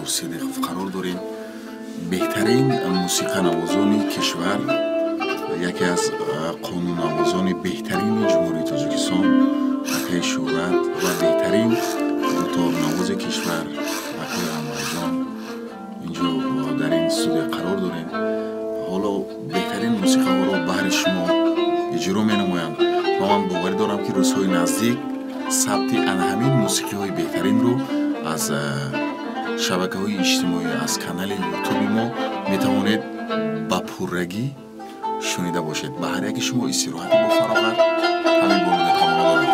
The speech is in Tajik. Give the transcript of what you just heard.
Аброр Сидиқов қарор дорем. Беҳтарин мусиқанавозони кишвар, яке аз қонуннавозони беҳтарини Ҷумҳурии Тоҷикистон, акаи Шӯҳрат, ва беҳтарин дуторнавози кишвар, акаи Анварҷон, инҷо дар ин студия қарор дорем. Ҳоло беҳтарин мусиқаҳоро баҳри шумо иҷро менамоянд ва ман боварӣ дорам, ки рӯзҳои наздик сабти ана ҳамин мусиқиҳои беҳтаринро аз шабакаҳои иҷтимоӣ, аз канали Ютуби мо метавонед ба пуррагӣ шунида бошед. Ба ҳар яки шумо истироҳати бофароғат ҳамин болуда таманно дорам.